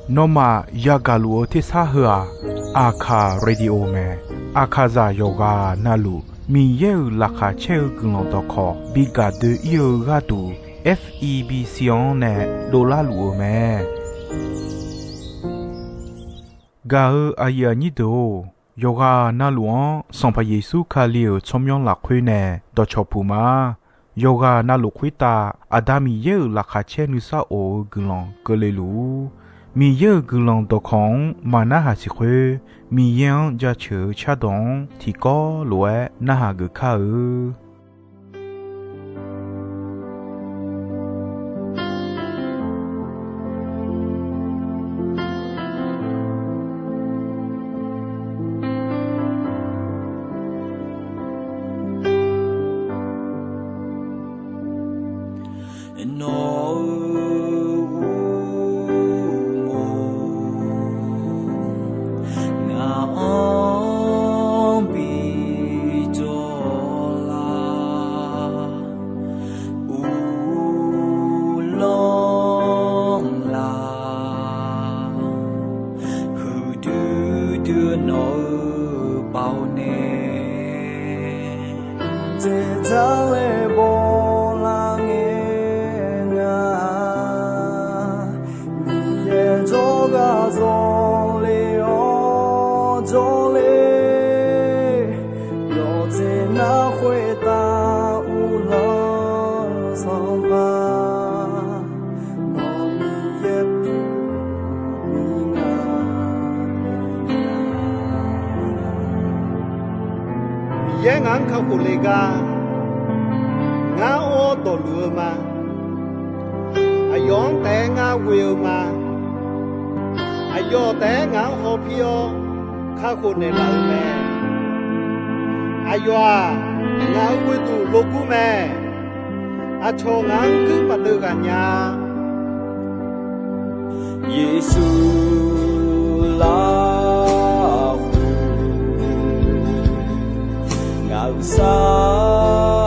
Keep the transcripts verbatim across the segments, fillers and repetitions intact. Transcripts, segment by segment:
Nawmaf yagaq luf-eu tersar heu-aq, Aqkaq Radio mae. Aqkaqzaq yawqghaq navluf Miqyaer-euq laqkhaq caer-eu guiqlanq dawqkawq bi gaq doe-ir-eu gharduq, F E B C-anr nae dovlar luf-eu mae. Gaq-eu aqyuif aqnyir deuq-or, yawqghaq navluf-anr Sanqpaq Yeqsur Kali-euq tsawrmyanr lafkhoer nae dawqcawq puq ma. Yawqghaq navluf khoertav Aqda Miqyaer-euq laqkhaq caer nuisar of-eu guiqlanq keuvle luf-ur. Miqyaer-euq guiqlanq dawqkawq-anr maqnarhaq siq khoer, Miqyaer-anr jaceuq-eu cardawq-anr tiqkawv lof-aer narhaq geuf kar-eu. Nawq-euq uqmov ngaq-anr bi jawr lar, uvlanr lar, huiqdui dui nawq-eu baoq nae, dzaeqdzaq laer bawlar ngae nga. Miqyaer jawrgar zawle-awr jawrle, yawqjeq nar khoertav uvlanr-eu Sanqpaq, nawq Miqyaer pyeuf-eu nga. Miqyaer ngaq-anr kakhof le gar, ngar or dawqluf-eu ma. Aqyawf-anr taef-aer ngar ghoe-eu ma. Aqyawf taef-aer ngaq-anr hawpir-awr kakhof naeqlaf-eu mae. Aqyawf-aq, ngaq-euq ghoeduq logur mae. Aqcawq ngaq-anr guir maqdeuv ghaq nya-a. Yeqsur lafkhoer ngaq-euq saflar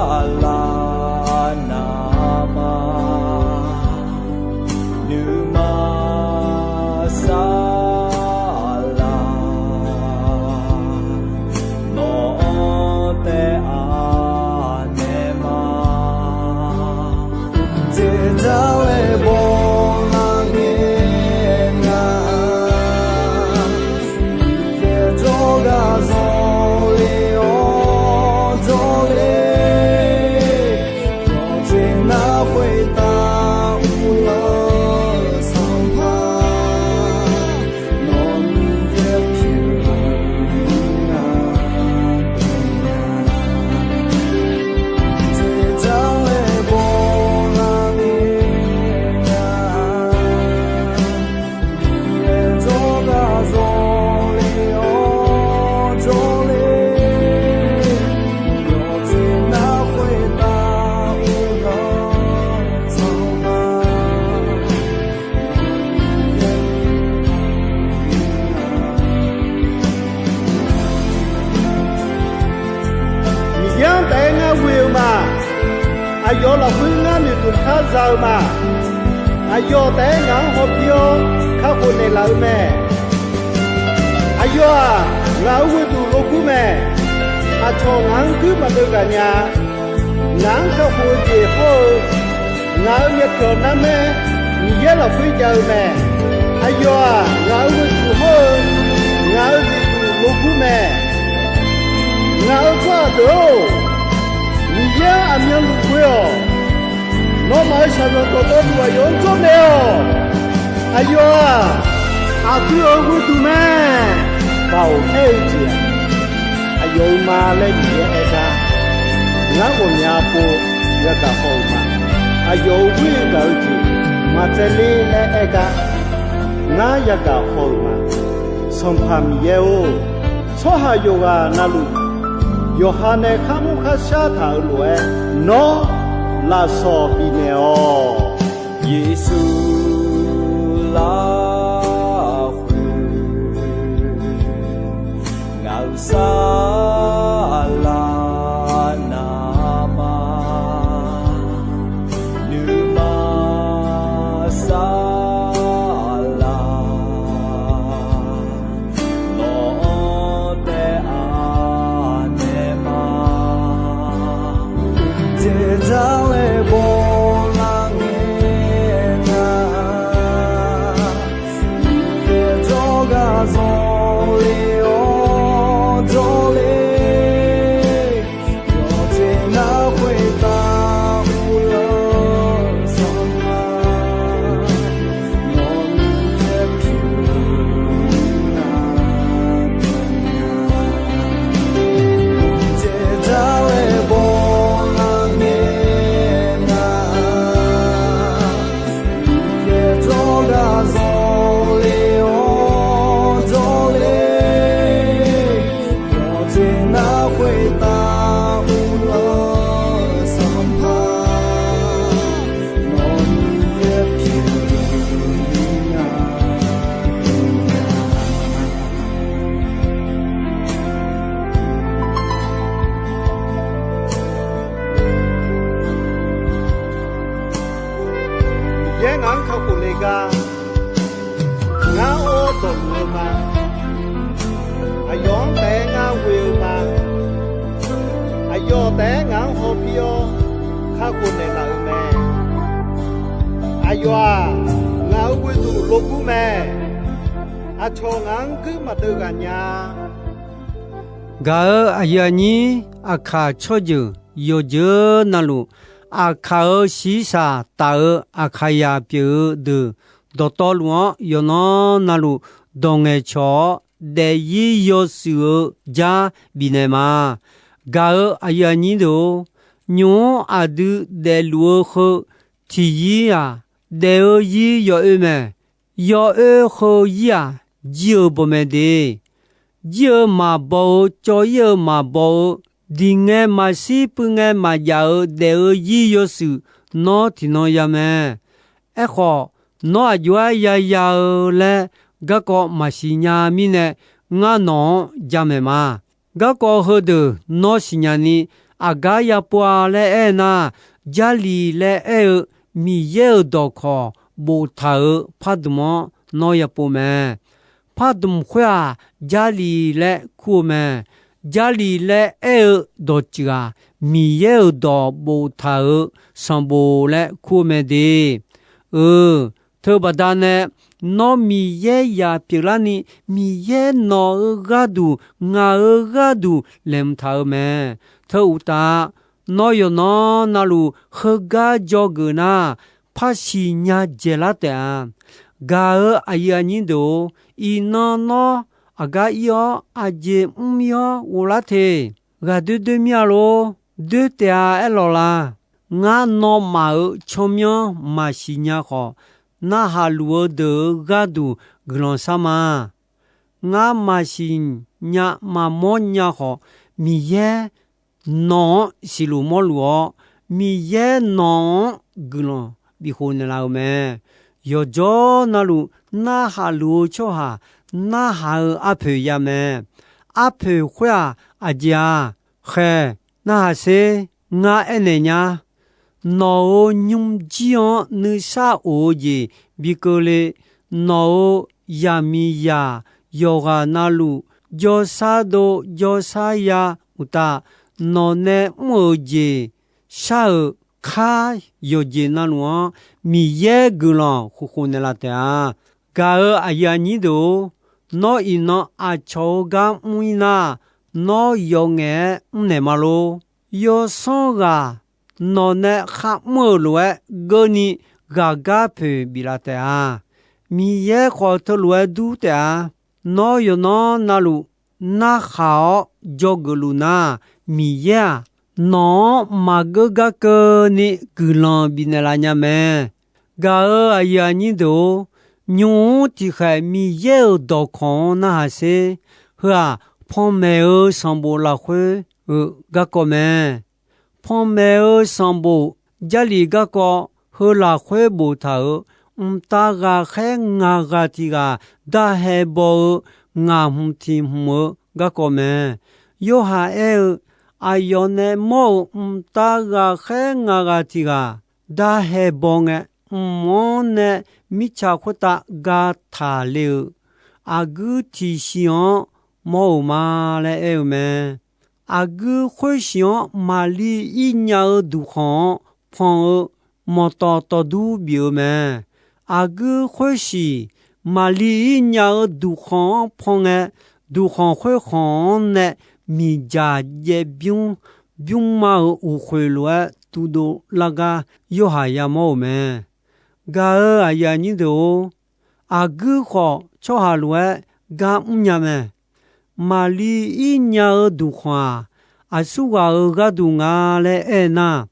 navmaqma nuima saflar nawq-anr taef-a naeq ma. Dzaeqdzaq laer bawlar ngae nga. Miqyaer jawrgar zawle-awr jawrle, yawqjeq nar khoertav uvlanr-eu Sanqpaq, nawq Miqyaer pyeuf-eu nga. Dzaeqdzaq laer bawlar ngae nga. Miqyaer jawrgar zawle-awr jawrle, yawqjeq nar khoertav uvlanr-eu Sanqpaq, Miqyaer-anr taef-aer ngar ghoe-eu ma. Aqyawf lafkhoer ngar noeqtmq khar za-eu ma. Aqyawf taef-aer ngaq-anr hawpir-awr kakhof naeqlaf-eu mae. Aqyawf-aq, ngaq-euq ghoeduq logur mae. Aqcawq ngaq-anr guir maqdeuv ghaq nya-a. Ngaq-anr kakhof-eu jeq hawr-eu, ngaq-euq myavpyawq narmaer Miqyaer lafkhoer jav-eu mae. Aqyawf-aq, ngaq-euq ghoeduq hawr-eu, ngaq-euq zifduq logur mae. Ngaq-euq tsawrhaq deuq-or, Miqyaer-anr aqmyanluf ghoe-awq. Nawmaf-euq shaqzanq dawqtawvluf aqyawf-anr jawrnaeq-awq. Aqyawf-aq, aqdui-euq ghoeduq mae. Baoq aer-eu jeq-aq, aqyawf-euq ma laer Miqyaer aer gar, ngar ghawqmya pov yagaq haw-euq ma. Aqyawf-euq ghoer gaq-eu jeq maqtsaev ler laer aer gar, ngar yagaq haw-euq ma. Sanqpaq Miqyaer-or, tsawrhaq yawqghaq navluf, yawqha nae kharmr kharshar taq-euq lof-aer, nawr lafsawq bifnaeq-awq. Yeqsur lafkhoer ngaq-euq saflar navmaqma nuima sar Yaer ngaq-anr kakhof le gar, ngar or dawqluf-eu ma. Aqyawf-anr taef-aer ngar ghoe-eu ma. Aqyawf taef-aer ngaq-anr hawpir-awr, kakhof naeqlaf-euq mae. Aqyawf-aq, ngaq-euq ghoeduq logur mae. Aqcawq ngaq-anr guir maqdeuv ghaq nya. Gaq-euq aqyuif aqnyir, Aqkaq tsawrjeuq yawqjeuq navluf, Aqkaq-euq shiqshaq taf-eu Aqkaqyaq pyeuf-eu deuq dawqtawvluf-anr yawqnan navluf dawq ngaeqcawq-awr, daefzir yawshuif-eu jar bifnaeq ma. Gaq-euq aqyuif aqnyir deuq-or, nymq-mr aqdui daefluf-eu heu tiqzir-aq, daef-eu zir yawoe mae. Yawoe heu zir-aq, jir-euq bawq mae de. Jir-eu maqbaw-eu, cawv-ir-eu maqbaw-eu, diq ngae maqshir, puiv ngae maqjav-eu daef-eu zir yawshuif nawr tiqnan ya mae. Aerkhawf, nawr aqjox-aer yaya-eu laer garkawv maqsiq nya mirnae, ngar nawq-anr jamaeq ma. Garkawv heudeuq nawr siqnya ni, aqgar yapov-a laer aer nar, Jarlif laer aer-eu Miqyaer-euq dawqkawq boftaq-euq pardmq-anr nawr yapov mae. Pardmq khoer-aq, Jarlif laer kur-eu mae. Jarlif laer aer-eu dawqtsuif-aq, Miqyaer-euq dawq boftaq-euq sanqbof laer kur-eu mae de. Eu, teubaqda nae, nawr Miqyaer yaq pyeuflarni, Miqyaer nawq-euq gharduq, ngaq-euq gharduq laeqhmq taq-eu mae. Teu uqtaf, nawr yawqnan navluf heugar dzawgeuf nar, par siqnya dzaeqlar taef-a. Gaq-euq aqyuif aqnyir deuq-or, iqnan nawr aqgar ir-awr aqjeq mr-ir-awr ghoflar te. Ghaqdoer doer mir-a lor. Doer taef-a aerlawq la. Ngar nawmaf-euq tsawrmyanr maqsiq nya khawf, narhaq luf-eu deuq-euq gharduq guiqlanq shar ma. Ngar maqsiq nya maqmawr nya khawf, Miqyaer nawq-anr siqluf mawrluf-awr, Miqyaer nawq-anr guiqlanq bifkhof naeqlaf-euq mae. Yawqjawr navluf narhaq luf-eu tsawrhaq, narhaq-euq arpoeq ya mae. Arpoeq khoer-aq, aqjeq-a? Khaeq, narhaq sher. Ngar aernaeq nya. Nawq-euq nymrjir-anr nuisar of-eu jeq bi keuvle. Nawq-euq zaqmiqzaq yawqghaq navluf jawrshar dov jawrshar ya uqtaf, nawq nae mr-euq jeq shar-euq kar yawqjeq navluf-anr Miqyaer guiqlanq khofkhof naeqlaf taef-a. Gaq-euq aqyuif aqnyir deuq-or, nawr iqnan aqcawq-eu gar mr-ir nar, nawr yawf ngaef-aer mrnaeq ma lor. Yawsanr ghaq nawq nae kharmr-euq lof-aer geuvni ghaqgar poeq biflaf taef-a. Miqyaer khawf teulof-aer dur taef-a. Nawr yawqnan navluf narhaq-awr dzawgeuf luf nar, Miqyaer-aq, nawq-anr maqgeur gar keuvni guiqlanq bifnaeq laf nya mae. Gaq-euq aqyuif aqnyir deuq-or, nymq-mr tiqkhaeq Miqyaer-euq dawqkawq-anr narhaq sher. Heu-aq, panmaeq-eu sanqbof lafkhoer-euq garkawv mae. Panmaeq-eu sanqbof Jarlif garkawv heu lafkhoer boftaq-euq, mqtav ghaqkhaer ngaq ghaq tiq ghaq darhae baw-eu ngaq hmq tiq hmq-eu garkawv mae. Yorhaq aer-eu, aqyawf nae mawr-euq mqtav ghaqkhaer ngaq ghaq tiq ghaq darhae baw ngae, mq-anr nae mirtsaq khoertav ga taq le-euq, aqguir tiqsiq-anr mawr-euq ma laer aer-eu mae. Aqguir khoersiq-anr Maqlir ir nya-eu duqkhanq-anr pan-eu manqtawf tawfdur bif-eu mae. Aqguir khoersiq Maqlir ir nya-eu duqkhanq-anr pan ngae, duqkhanq khoerkhanq-anr nae miqdzaq jaev bymr, bymrma-euq uqkhoeq lof-aer duvdov lar gar Yorhaq yamawr-euq mae. Gaq-euq aqyuif aqnyir deuq-or, aqguir khawf tsawrhaq lof-aer gar mrnya mae. Maqlir ir nya-eu duqkhanq-aq, aqsurghaq-euq gharduq nga laer aer nar,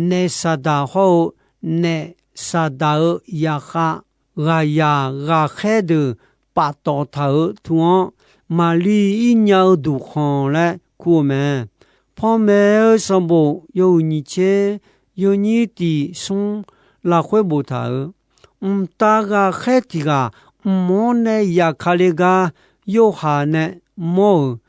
naef Saqdaq hawr-eu naef Saqdaq-euq zaqkhav ghaqzaq ghaqkhaer deuq paftawf taq-euq tu-anr, Maqlir ir nya-eu duqkhanq laer kur-eu mae. Panmaeq-eu sanqbof yawhuiq nyiq tser yawnyir tiq smr lafkhoer boftaq-euq, mqtav ghaqkhaer tiq ghaq mq-anr nae yaf ka le gar Yorhaq nae mawr-euq,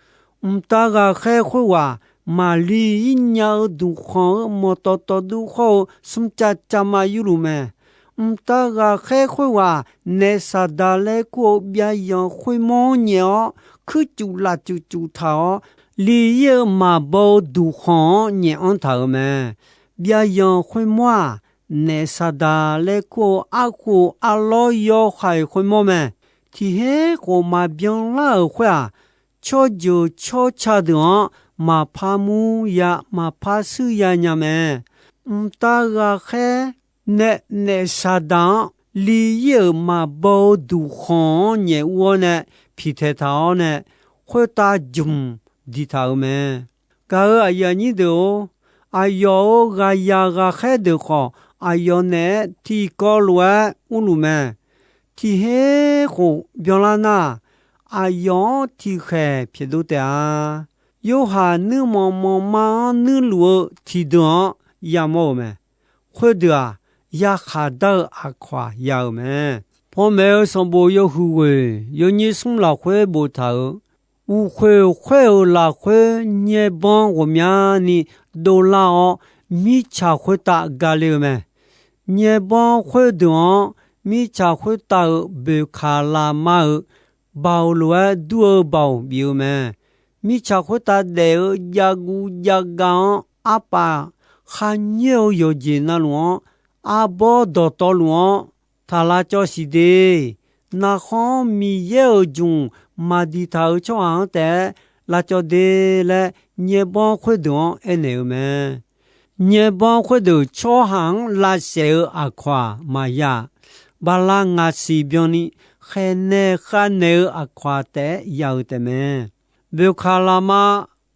mqtav ghaqkhaer khoerghaq Maqlir ir nya-eu duqkhanq-eu manqtawf tawfdur khawr-eu smrcav cavma yurluf mae. Mqtav ghaqkhaer khoerghaq naef Saqdaq laer kur-eu byavyanq khoermawr-anr nyaef-awr, kuircuf lafcuf cuf taq-awr, li ir-eu maqbaw-eu duqkhanq-anr nyaef anr taq-euq mae. Byavyanq khoermawr-aq, naef Saqdaq laer kur-eu arkhof arlawr yawhaiq khoermawr mae. Tiq her khof maqbyan lar-euq khoer-aq, tsawrjeuq tsawrca deuq-anr maqpar mur ya, maqpar shuir ya nya mae. Mqtav ghaqkhaer nae naef Saqdaq-anr li ir-euq maqbaw-eu duqkhanq-anr nyaef ur-awr nae piqtaeq taq-awr nae, khoertav jmq diqtaq-euq mae. Gaq-euq aqyuif aqnyir deuq-or, aqyawf-euq ghaqyaq ghaqkhaer deuq khawf, aqyawf naeq-aer tiqkawv lof-aer urluf mae. Tiq her khof byanlar nar, aqyawf-anr tiqkhaeq pyaeqdov taef-a. Yorhaq nuirmanq manqma-anr nuirluf-eu tiqdeuq-anr yamawr-euq mae. Khoerdeuq-aq, yarkhaq dar-eu aqkawq-aq ya-euq mae. Panmaeq-eu sanqbof yawhuiq ghoeq yawnyir smr lafkhoer boftaq-euq, uqkhoeq khoer-euq lafkhoer nyaerbanr ghawqmyani dovlar-awr, mirtsaq khoertav gale-eu mae. Nyaerbanr khoerdeuq-anr mirtsaq khoertav-euq boeqkaq lafma-euq baoq lof-aer dur-eu baoq bif-eu mae. Mirtsaq khoertav daef-eu javguv javgav-anr arpaf kharnyoer-eu yawqjeq navluf-anr, arbawr dawqtawvluf-anr taq lavcawv siq de. Narkhan-anr Miqyaer-euq jmq maqdiqtaq-euq tsawrhaq-anr taef-aer lavcawv de laer, nyaerbanr khoerdeuq-anr aernaeq-eu mae. Nyaerbanr khoerdeuq tsawrhaq-anr lavsaef-eu aqkawq-aq maqya-aq, bala ngaq siq byanni khaeqnaeq khavnaeq-eu aqkawq-aq taef-aer ya-eu taefmae. Boeqkaq lafma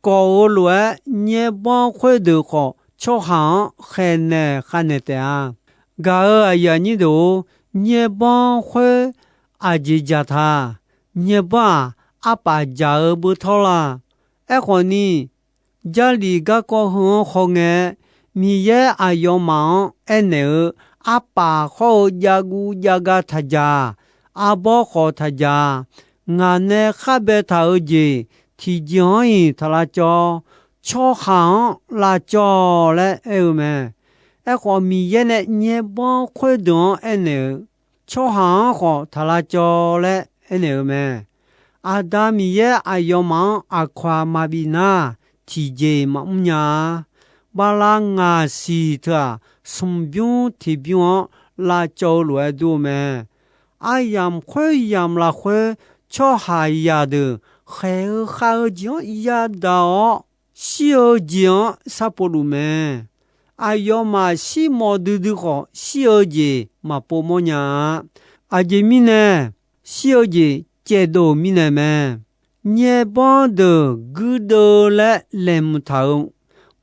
kawq-eu lof-aer, nyaerbanr khoerdeuq khawf tsawrhaq-anr khaeqnaeq khavnaeq taef-a. Gaq-euq aqyuif aqnyir deuq-or, nyaerbanr khoer aqjeq dzaqtaq? Nyaerbanr-aq, arpaf dzaq-eu beuvtawr la? Aerkhawf ni, Jarlif garkawv heu-anr khawngae, Miqyaer aqyawfmaf-anr aernaeq-eu, arpaf hawr-eu javguv javgav taqdzaq, arbawr khawf taqdzaq, ngaq nae khar baetaq-eu jeq tiqjeq-anr-iq taq lavcawv, tsawrhaq-anr lavcawv laer aer-eu mae. Aerkhawf, Miqyaer nae nyaerbanr khoerdeuq-anr aernaeq-eu, tsawrhaq-anr khawf taq lavcawv laer aernaeq-eu mae. Aqda Miqyaer aqyawfmaf-anr aqkawq-aq maqbif nar, tiqjeq maqmr nya-a. Bala ngaq siq teu-aq, smq bymr tiq bymr-anr lavcawv-eu lof-aer dur-eu mae. Aryamq khoeryamq lafkhoer tsawrhaqzaq deuq khaeq-eu khav-eu jeq-anr yadaq-awr, shir-eu jeq-anr sharpov luf mae. Aqyawfmaf shirmawf duidui khawf, shir-eu jeq maqpov mawrnya-a. Aqjeq mirnae, shir-eu jeq caevdov-euq mirnae mae. Nyaerbanr deuq guirdeuv laer laeqhmq taq-euq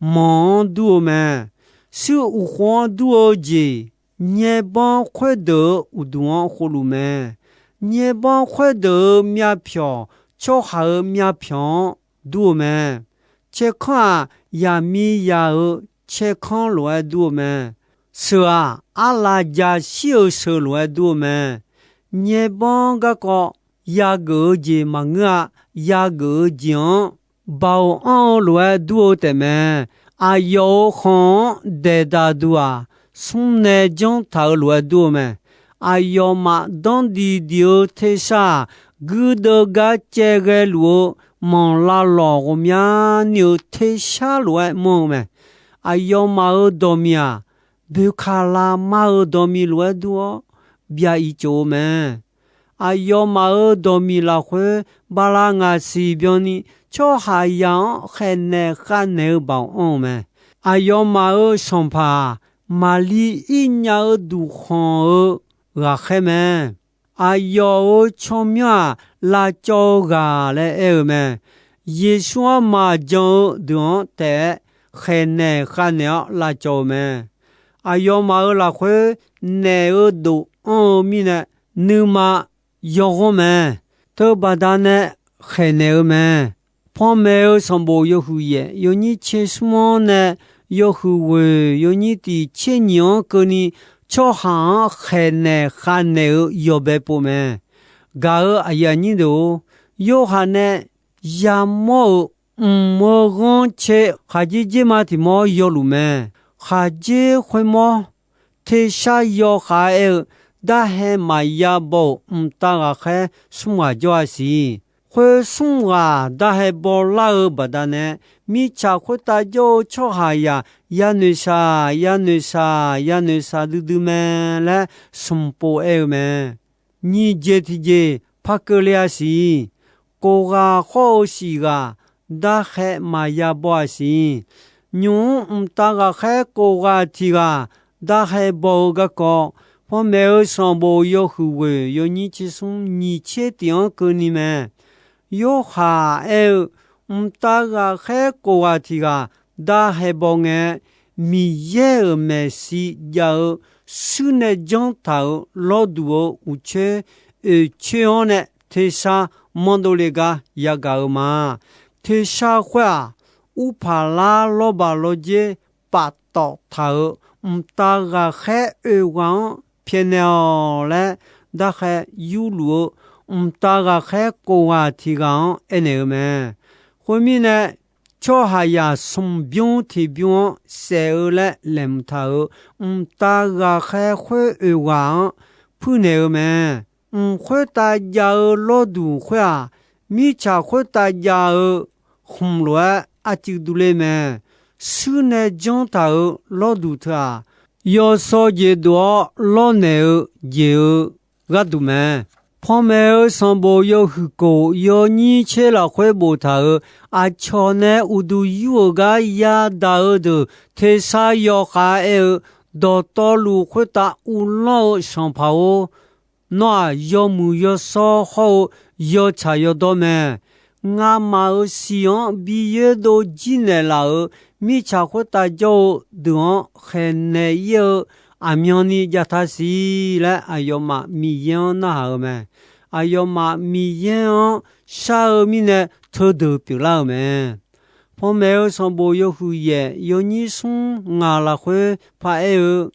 manq-anr dur-eu mae. Shuir uqkhov-anr dur-eu jeq, nyaerbanr khoerdeuq-euq uqduq-anr khovluf mae. Nyaerbanr khoerdeuq-euq myavpyawq, tsawrhaq-euq myavpyawq-anr dur-eu mae. Caerkanr-aq, yaqmiqzaq-euq caerkanr lof-aer dur-eu mae. Sheuq-aq, arlaf jaqshir-euq sheuq lof-aer dur-eu mae. Nyaerbanr garkawv yageuf-eu jeq maqngeur-a. Yageuf-eu jeq-anr baoq anr-eu lof-aer dur-eu taefmae. Aqyawf-euq khanq-anr daeqdaq duq-aq, smr nae janr taq-eu lof-aer dur-eu mae. Aqyawfmaf danrdif dif-eu tersar-aq, guirdeuv gar caev ghae luf-eu manq lavlawq ghawqmyani-euq tersar lof-aer manr-eu mae. Aqyawfmaf-euq dawqmiq-aq, boeqkaq lafma-euq dawqmiq lof-aer dur-awr, byav ir tsof-eu mae. Aqyawfmaf-euq dawqmiq lafkhoer, bala ngaq siq byanni tsawrhaqzaq-anr khaeqnaeq khavnaeq-eu baoq anr-eu mae. Aqyawfmaf-euq sanqpaq-aq, maqli ir nya-eu duqkhanq-eu ghaqkhaer mae. Aqyawf-euq tsawrmyanr-aq, lavcawv-eu ghaq laer aer-eu mae. Yeqsur-anr maqjan-eu deuq-anr taef-aer khaeqnaeq khavnaeq-awr lavcawv-eu mae. Aqyawfmaf-euq lafkhoer, naef-eu dof anr-eu mirnae, nuima yawghanr mae. Teubaqda nae khaeqnaeq-eu mae. Panmaeq-eu sanqbof yawhuiq yaef yawnyir tser smr-anr nae yawhuiq ghoeq yawnyir tiq tser nyiq-anr keuvni, tsawrhaq-anr khaeqnaeq khavnaeq-eu yawbae pov mae. Gaq-euq aqyuif aqnyir deuq-or, Yorhaq nae yamawr-euq mq-eu ghanrcae khaqdzer dzer ma tiq mawr yawluf mae. Khaqdzer khoermawr tersar yawkhav-aer aer-eu, darhae maqya baw-euq mqtav ghaqkhaer smr ghaq jawr-a siq. Khoer smr ghaq darhae baw lar-eu baqdanae, mirtsaq khoertav jawr-eu tsawrhaqzaq yanoeq shaq, yanoeq shaq, yanoeq shaq duidui mae laer smq pov aer-eu mae. Nyiq jeq tiq jeq par keuvle-a siq. Kof ghaq hawr-eu shif ghaq darhae maqya baw-a siq. Nymq-mr mqtav ghaqkhaer kof ghaq tiq ghaq darhae baw-eu garkawv, panmaeq-eu sanqbof yawhuiq ghoeq yawnyir tser smr nyiq tser tiq-anr keuvni mae. Yorhaq aer-eu, mqtav ghaqkhaer kof ghaq tiq ghaq darhae baw ngae, Miqyaer-euq maeqshi jav-eu shuir nae janr taq-euq lawrduq-eu uqcoer oeqcoer-anr nae tersar manr dovle gar yagaq-eu ma. Tersar khoer-aq, urpaq lar lawrbaq lawrdzer paftawf taq-euq mqtav ghaqkhaer oeq ghaq-anr pyaeqnaeq-awq laer, darkhae yurluf-eu mqtav ghaqkhaer kof ghaq tiq ghaq-anr aernaeq-eu mae. Khoermirnae, tsawrhaqzaq smq bymr tiq bymr-anr saef-eu laer laeqhmq taq-euq mqtav ghaqkhaer khoer oeq ghaq-anr puirnaeq-eu mae. Mq khoertav jav-eu lawrduq khoer-aq, mirtsaq khoertav jav-eu khmq lof-aer arcuiv durler mae. Shuir nae janr taq-euq lawrduq teu-aq, yawsaw jeq dov-awr lawrnaeq-eu jeq-eu gharduq mae. Panmaeq-eu sanqbof yawhuiq kof yawnyir tser lafkhoer boftaq-euq, aqcawq nae uqduq yur-euq gar yadaq-eu deuq tersar yawkhav aer-eu, dawqtawvluf khoertav uvlanr-eu sanqpaq-or, nawr-aq yawmuiq yawshawr hawr-eu yawtsaq yawdawr mae. Ngamaf-euq siq-anr bi yoerdov jir naeqlaf-euq mirtsaq khoertav jawr-eu deuq-anr khaeqnaeq ir-eu aqmyanni jav taq siq laer, aqyawfmaf Miqyaer-anr narhaq-eu mae. Aqyawfmaf Miqyaer-anr shar-eu mirnae teudeuq pyeuflar-euq mae. Panmaeq-eu sanqbof yawhuiq yaef yawnyir smr ngaq lafkhoer paraer-eu,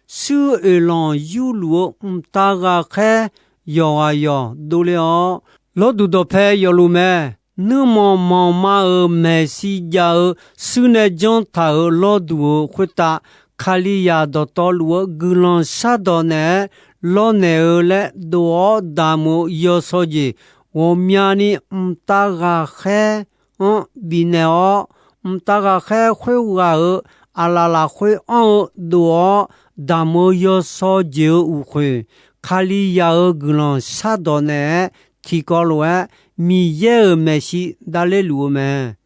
shuir oeqlanq yurluf-eu mqtav ghaqkhaer yawqghaq yawq dovle-awr, lawrduq dawqpae yawfluf mae. Nuirmanq manqma-euq maeqshi jav-eu shuir nae janr taq-euq lawrduq-euq khoertav, Kalizaq dawqtawvluf-eu guiqlanq shardawq naeq-aer lawrnaeq-eu laer dov-awr damq-eu yawsaw jeq, ghawqmyani mqtav ghaqkhaer-anr bifnaeq-awr, mqtav ghaqkhaer khoerghaq-euq aqlaf lafkhoer anr-eu dov-awr damq-eu yawsaw jeq-eu uqkhoeq, Kalizaq-euq guiqlanq shardawq naeq-aer tiqkawv lof-aer Miqyaer-euq maeqshi davler luf-eu mae.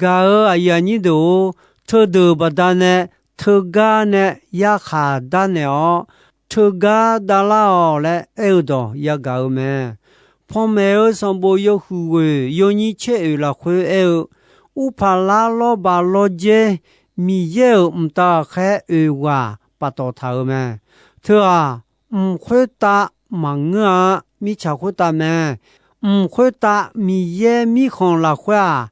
Gaq-euq aqyuif aqnyir deuq-or, teudeuq baqdanae teugar nae yarkhaq darnaeq-awr, teugar davlar-awq laer aer-eu dawq yagaq-eu mae. Panmaeq-eu sanqbof yawhuiq ghoeq yawnyir caer oeq lafkhoer aer-eu, urpaq lar lawrbaq lawrdzer Miqyaer-euq mqtav ghaqkhaer oeq ghaq paftawf taq-euq mae. Teu-aq, mq khoertav maqngeur-a. Mirtsaq khoertav mae. Mq khoertav Miqyaer mirkhanq lafkhoer-aq,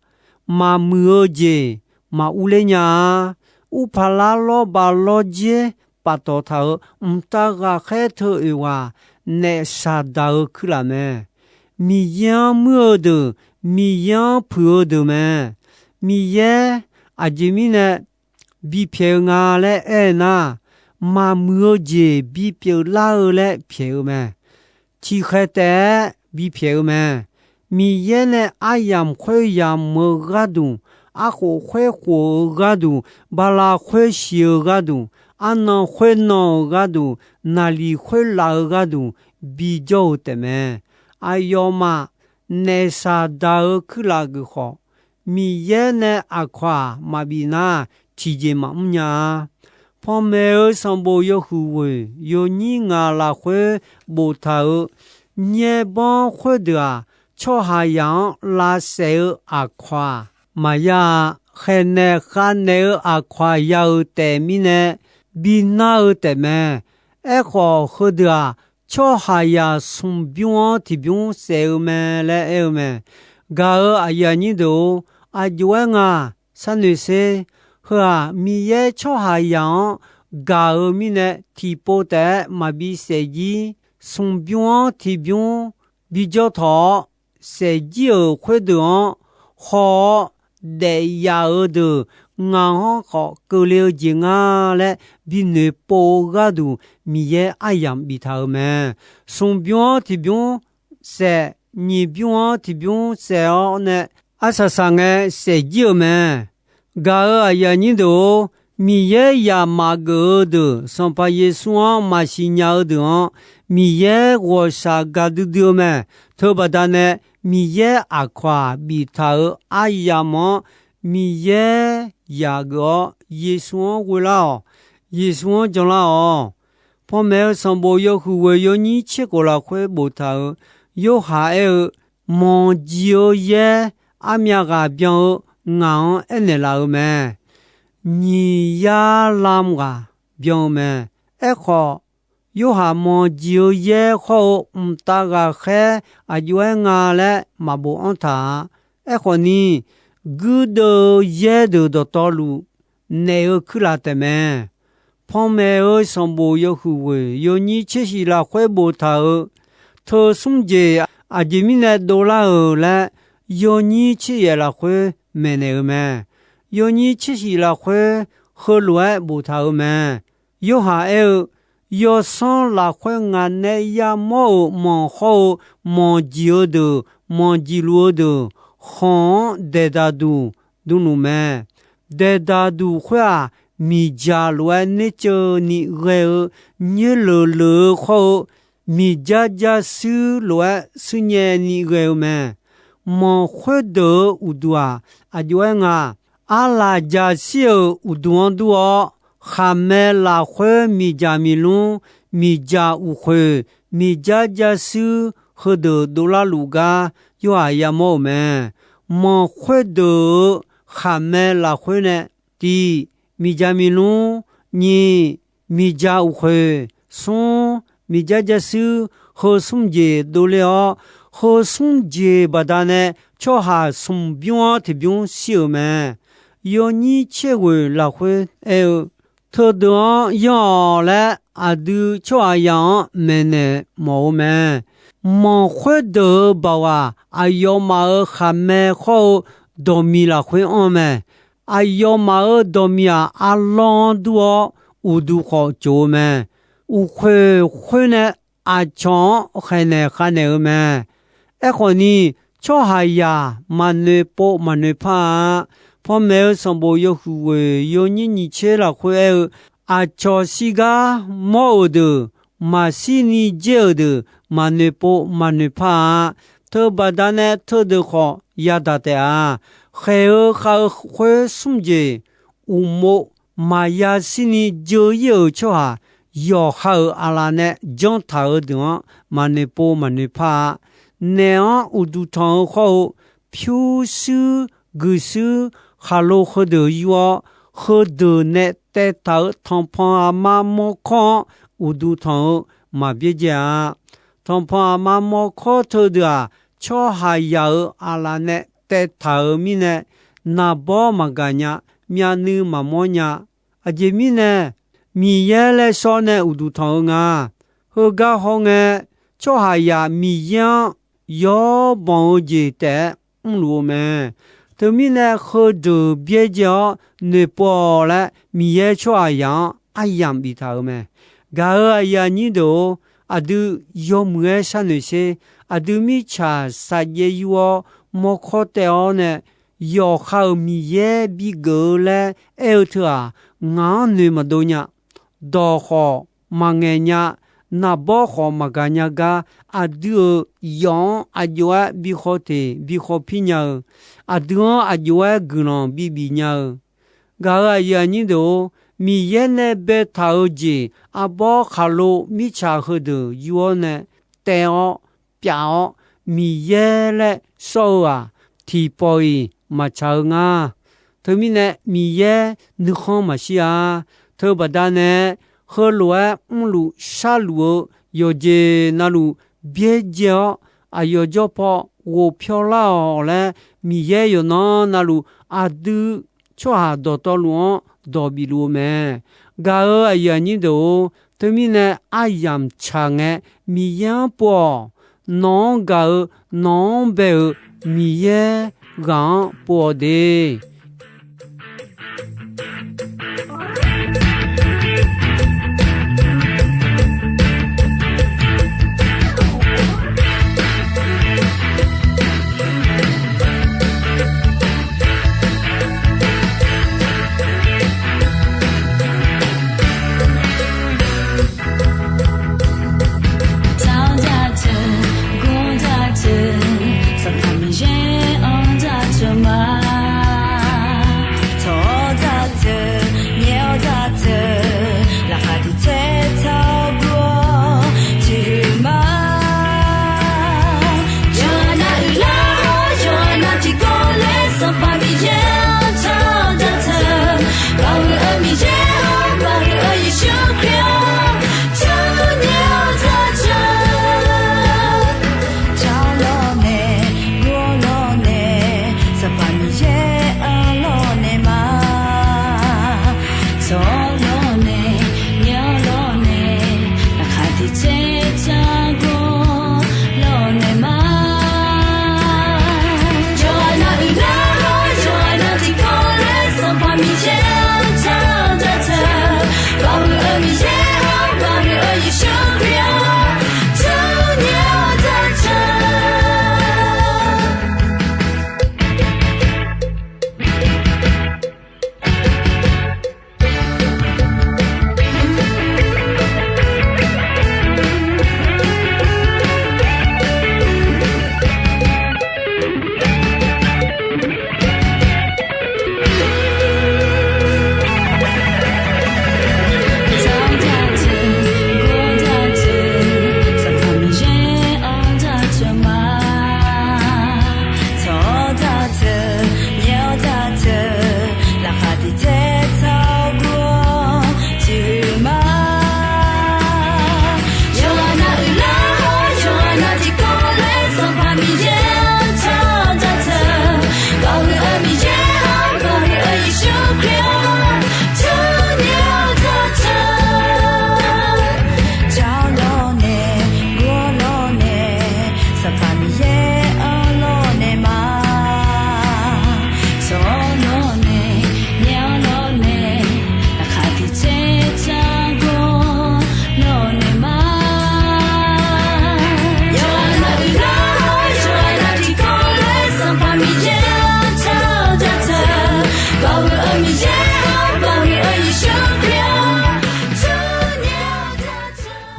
maqmuiq-eu jeq maqurler nya-a. Urpaq lar lawrbaq lawrdzer paftawf taq-euq mqtav ghaqkhaer teu oeq ghaq naef shaqdaq-eu kuirlaf mae. Miqyaer-anr muir-eu deuq, Miqyaer-anr puiq-eu deuq mae. Miqyaer aqjeq mirnae bipyaeq-eu nga laer aer nar, maqmuiq-eu jeq bipyeuf lar-eu laer pyaeq-eu mae. Tiqkhaeq taef-aer bipyaeq-eu mae. Miqyaer nae aryamq khoeryamq-eu gharduq, arkhof khoerkhof-eu gharduq, bala khoersiq-eu gharduq, arnan khoernan-eu gharduq, naqliq khoerlaf-eu gharduq bijawr-eu taefmae. Aqyawfmaf naef shaqdaq-eu kuirlaf geuf khawf, Miqyaer nae aqkawq-aq maqbif nar, tiqjeq maqmr nya-a. Panmaeq-eu sanqbof yawhuiq ghoeq yawnyir ngaq lafkhoer boftaq-euq, nyaerbanr khoerdeuq-aq, tsawrhaqzaq-anr lavsaef-eu aqkawq-aq maqya-a. Khaeqnaeq khavnaeq-eu aqkawq-aq ya-euq taef mirnae, bi nar-eu taefmae. Aerkhawf, heudeuq-aq, tsawrhaqzaq smq bymr-anr tiqbymr saef-eu mae laer aer-eu mae. Gaq-euq aqyuif aqnyir deuq-or, aqjox-aer nga sharnoeq sher. Heu-aq, Miqyaer tsawrhaqzaq-anr gaq-eu mirnae, tiqpov taef-aer maqbi saef jir. Smq bymr-anr tiqbymr bijawr tawq-awr, saef jir-euq khoerdeuq-anr haw-awr daef yaf-eu deuq ngaq-anr khawf keuvle-eu jeq nga laer binoeq pov-eu gharduq Miqyaer aryamq biftaq-euq mae. Smq bymr-anr tiqbymr saef, nyiq bymr-anr tiqbymr saef-awr nae arsaq saqngae saefjir-euq mae. Gaq-euq aqyuif aqnyir deuq-or, Miqyaer yamq maqgeuf-eu deuq Sanqpaq Yeqsur-anr maqsiq nya-eu deuq-anr, Miqyaer ghawqshaq gaqdui dui-eu mae. Teubaqda nae, Miqyaer aqkawq-aq biftaq-euq aryamq-anr Miqyaer yaq geuf-awr, Yeqsur-anr ghoelar-awq. Yeqsur-anr janlar-awq. Panmaeq-eu sanqbof yawhuiq ghoeq yawnyir tser khof lafkhoer boftaq-euq Yorhaq aer-eu, manqjiq-eu yaer armyav ghaq byan-eu ngaq-anr aernaeq laf-euq mae. Nyiq yar lam ghaq byan-eu mae. Aerkhawf, Yorhaq manqjiq-eu yaer hawr-eu mqtav ghaqkhaer aqjox-aer nga laer maqbofanr taq-a. Aerkhawf ni, guirdeuv-eu yaer deuq dawqtawvluf naef-eu kuirlaf taefmae. Panmaeq-eu sanqbof yawhuiq ghoeq yawnyir tser shif lafkhoer boftaq-euq teu smr jeq aqjeq mirnae dovlar-euq laer, yawnyir tser yaef lafkhoer maeqnaeq-eu mae. Yawnyir tser shif lafkhoer heulof-aer boftaq-euq mae. Yorhaq aer-eu, yawsanr lafkhoer ngaq nae yamawr-euq manq hawr-eu manqjiq-eu deuq, manqjiq luf-eu deuq, khanq-anr daeqdaq duq dmluf mae. Daeqdaq duq khoer-aq, miqdzaq lof-aer nerceuvni ghae-eu, nyoerleuq leuq-eu khawr-eu, miqjar jar shuir lof-aer shuirnyae ni ghae-eu mae. Manq khoerdeuq-euq uqduq-aq, aqjox-aer nga. Arlaq jaqshir-euq uqduq-anr dur-awr, khaqmae lafkhoer miqdzaq miqlmr, miqdzaq uqkhoeq, miqjar jar shuir heudeuq dovlar luf gar Yorhaq yamawr-euq mae. Manq khoerdeuq-euq khaqmae lafkhoer nae, tiq, miqdzaq miqlmr, nyiq, miqdzaq uqkhoeq, smr, miqjar jar shuir, heu smr jeq dovler-awr, heu smr jeq baqdanae tsawrhaq smq bymr-anr tiqbymr shir-euq mae. Yawnyir tser ghoeq lafkhoer aer-eu, teudeuq-anr yanr-awq laer aqdui tsawrhaqzaq-anr maeqnaeq mawf-eu mae. Manq khoerdeuq-euq baoq-aq, aqyawfmaf-euq khaqmae khawr-eu dawqmiq lafkhoer anr mae. Aqyawfmaf-euq dawqmiq-aq, arlawr-anr dur-awr uqduq khawf coq-eu mae. Uqkhoeq khoer nae aqcawq-anr khaeqnaeq khavnaeq-eu mae. Aerkhawf ni, tsawrhaqzaq maqnoeq pov maqnoeq par-a. Panmaeq-eu sanqbof yawhuiq ghoeq yawnyir nyiq tser lafkhoer aer-eu, aqcawq shirgar mawr-euq deuq, maqshir ni dzaer-euq deuq maqnoeq pov maqnoeq par-a. Teubaqda nae teudeuq khawf yadaq taef-a. Khaeq-eu khav-eu khoer smr jeq uqmov maqya shir ni dzeur-ir-euq tsawrhaq yawqha-euq aqlaf nae janr taq-eu deuq-anr maqnoeq pov maqnoeq par-a. Naeq-anr uqduq tanq-eu khawr-eu pyurshuir guiqshuir khaqlo heudeuq yur-awr, heudeuq nae taev taq-euq tanqpanq aqma mawrkawr-anr uqduq tanq-eu maqbyaerdzae-a. Tanqpanq aqma mawrkawr teudeuq-aq, tsawrhaqzaq-euq aqlaf nae taev taq-euq mirnae, naqbawr maqgaq nya, myavnuiv maqmawr nya. Aqjeq mirnae, Miqyaer laer shawr nae uqduq tanq-eu nga. Heugar hawngae, tsawrhaqzaq Miqyaer-anr yawbanq-eu jeq taef-aer mrluf-eu mae. Teumirnae, heudeuq byaerdzae-awr noeqpov-awq laer Miqyaer tsawrhaqzaq-anr aryamq biftaq-euq mae. Gaq-euq aqyuif aqnyir deuq-or, aqdui yawmuiq-aer sharnoeq sher. Aqdui mirtsaq saqjaev yur-awr mawrkawr taev-awr nae, yawqha-euq Miqyaer bigeuf-eu laer aer-eu teu-aq, ngaq-anr noeq maqdov nya. Dawq khawf maqngaeq nya. Naqbawr khawf maqgaq nya gar, aqdui-euq yawf-anr aqjox-aer bi khawf teq bi khawf pir nya-eu, aqdui-anr aqjox-aer guiqlanq bibif nya-eu, gaq-euq aqyuif aqnyir deuq-or, Miqyaer nae baetaq-eu jeq arbawr khaqlo mirtsaq heudeuq yur-awr nae taev-awr, pyav-awr, Miqyaer laer shawr-eu-aq, tiqpawf-iq maqtsaq-eu nga. Teumirnae Miqyaer nuikhanr maqshir-a. Teubaqda nae, heulof-aer mrluf sharluf-eu yawqjeq navluf byaerdzae-awr, aqyawf jawr paw ghofpyawr lar-awq laer, Miqyaer yawqnan navluf aqdui tsawrhaq dawqtawvluf-anr dawq bifluf-eu mae. Gaq-euq aqyuif aqnyir deuq-or, teumirnae aryamq tsaq ngae Miqyaer-anr pov-awq. Nawq-anr gaq-eu, nawq-anr bae-euq Miqyaer ghaq-anr pov-awq de.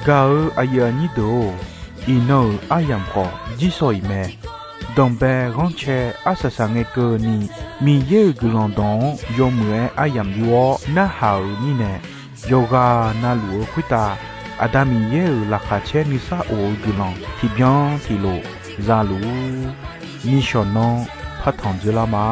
Gaq-eu aqyuif aqnyir deuq-or, iqnan-euq aryamq khawf jirsawq iq mae. Danqbae ghanrcae arsaq saq ngae keuvni, Miqyaer-euq guiqlanq dawq-anr yawmuiq-aer aryamq yur-awr narhaq-euq mirnae, yawqghaq navluf-eu khoertav Aqda Miqyaer-euq laqkhaq caer nuisar of-eu guiqlanq tiqbyan tiqlof za luf-ur. Nishawq nanr partanq dzeurlar ma.